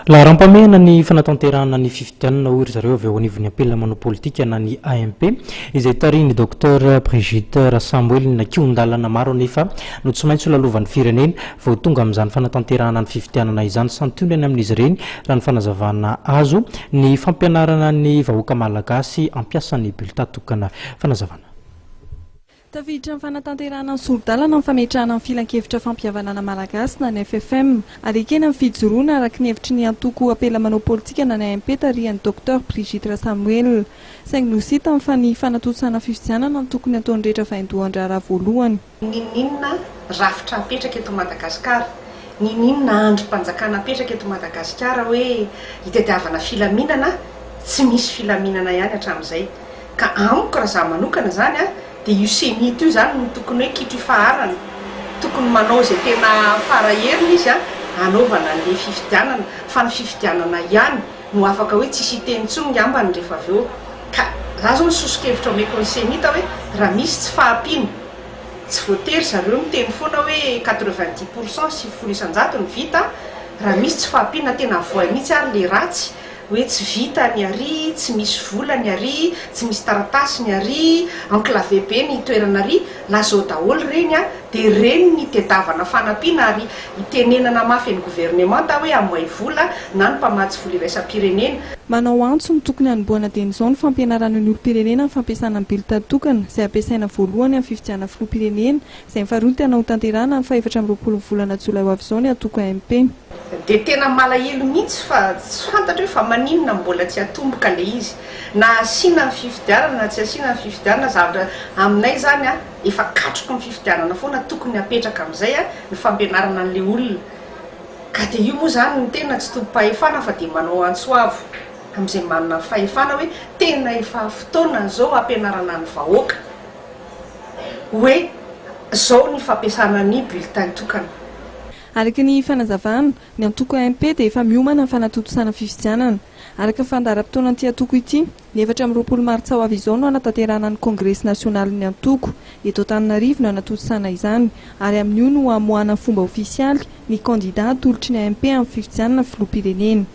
Laharam-pahamehana ny fanatanterahana ny fifidianana, hoy ry zareo avy eo anivon'ny Ampela manao politika na ny AMP, izay tarihin'ny Docteur Brigitte Rasamoelina. Kihon-dalana maro anefa no tsy maintsy holalovan'ny firenena vao tonga amin'izany fanatanterahana ny fifidianana izany. Santionany amin'izy ireny, raha ny fanazavana azo, ny fampianarana ny vahoaka malagasy hampiasa ny bulletin tokana. Fanazavana. Tafiditra amin'ny fanatanterahana ny sori-dalana ny fametrahana ny Filankevitra Fampihavanana Malagasy na ny FFM, ary ekena ny fijoroana araka ny hevitry ny antoko Apela Manao Politika na ny AMP tarihan'ny Docteur Brigitte Rasamoelina. Saingy nositany fa ny fanatontosana fifidianana no tokony hataon'ny rehetra vaindohan-draharaha voalohany. N'inon'inona rafitra apetraka eto Madagasikara, n'inon'inona andrim-panjakana apetraka eto Madagasikara hoe hitadiavana filaminana, tsy misy filaminana ihany hatramin'izay. Ka amiko raha za manokana zany a, dia io cenit io zany no tokony hoe kitro ifaharana, tokony manao izay tena fara heriny izy a, hanaovana an'le fifidianana, fa ny fifidianana ihany no afaka hoe tsisy hiteny intsony ngambany rehefa avy eo, ka za zao ny soso-kevitra omeko ny cenit hoe raha misy tsy fahampiana, tsy voatery zareo miteny foana hoe 90 pourcent, 90%, ny vita, raha misy tsy fahampiana tena avoahy mihitsy ary le ratsy, hoe tsy vita ny ary, tsy misy vola ny ary, tsy misy taratasy ny ary, enclavé be ny toerana ary, lazao daholo ireny a, dia ireny ny itedavana fanampiana ary itenenana mafy ny governemanta hoe amoay vola na ny mpamatsy vola iraisam-pirenena. Manao antso ny tokony hanombohana dieny izao ny fampianarana ny olom-pirenena ny fampiasana ny bulletin tokana izay hampiasaina voalohany amin'ny fifidianana filoham-pirenena izay mifarontana hotanterahana amin'ny faha-24 ny volana jolay ho avy izao ny antoko AMP. Dia tena malahelo mihitsy fa tsy fantatro hoe fa maninona mbola tsy atomboka le izy. Na asiana ny fifidianana na tsy asiana ny fifidianana zavatra aminay izany an, efa katroky ny fifidianana foana tokony apetraka amin'izay an ny fampianarana an'le olona. Ka dia io moa izany ny tena tsy tompom-pahefana fa dia manao antso avo amin'izay manana ny fahefana hoe tena efa fotoana izao hampianarana ny vahoaka hoe izao ny fampiasana ny bulletin tokana. Araka ny fanazavana, ny antoko AMP dia efa miomana amin'ny fanatontosana fifidianana. Araka ny fandaharam-potoanan'ity antoko ity, ny 24 martsa ho avy izao no hanatanterahana ny kongresy nasionalin'ny antoko. Eto Antananarivo no hanatontosana izany, ary amin'io no hamoahana amin'ny fomba ofisialy ny kandida hatolotry ny AMP amin'ny fifidianana filoham-pirenena.